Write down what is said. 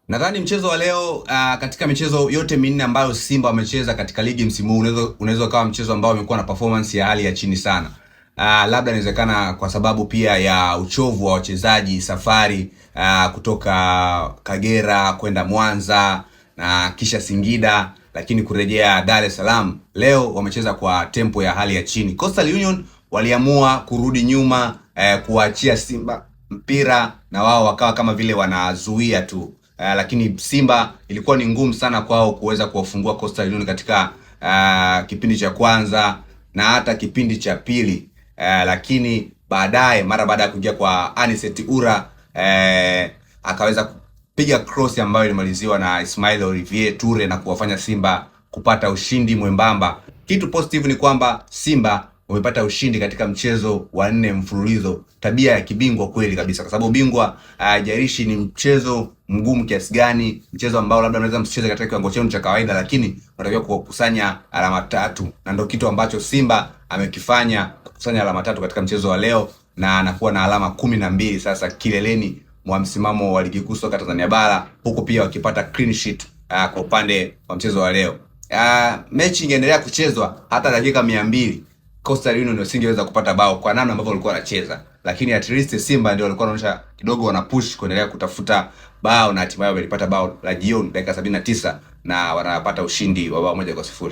Nadhani mchezo wa leo katika michezo yote minne ambayo Simba wamecheza katika ligi msimu huu unaweza ukawa mchezo ambao umekuwa na performance ya hali ya chini sana. Labda inawezekana kwa sababu pia ya uchovu wa wachezaji, safari kutoka Kagera kwenda Mwanza na kisha Singida, lakini kurejea Dar es Salaam. Leo wamecheza kwa tempo ya hali ya chini. Coastal Union waliamua kurudi nyuma, kuwaachia Simba mpira na wao wakawa kama vile wanazuia tu. Lakini Simba ilikuwa ni ngumu sana kwao kuweza kuwafungua Coastal Union katika kipindi cha kwanza na hata kipindi cha pili, lakini baadaye mara baada ya kuingia kwa Anicet Ura akaweza kupiga cross ambayo ilimaliziwa na Ismail Olivier Toure na kuwafanya Simba kupata ushindi mwembamba. Kitu positive ni kwamba Simba wamepata ushindi katika mchezo wa nne mfululizo, tabia ya kibingwa kweli kabisa, kwa sababu bingwa haijalishi ni mchezo mgumu kiasi gani, mchezo ambao labda mnaweza msicheze katika kiwango chenu cha kawaida, lakini unatakiwa kukusanya alama tatu, na ndio kitu ambacho Simba amekifanya, kukusanya alama tatu katika mchezo wa leo, na anakuwa na alama 12 sasa kileleni mwa msimamo wa ligi kuu soka Tanzania bara, huku pia wakipata clean sheet kwa upande wa mchezo wa leo. Mechi ingeendelea kuchezwa hata dakika 200, Coastal Union wasingeweza kupata bao kwa namna ambavyo walikuwa wanacheza, lakini at least Simba ndio walikuwa wanaonyesha kidogo wana push kuendelea kutafuta bao na hatimaye walipata bao la jioni dakika 79 na wanapata ushindi wa bao 1-0.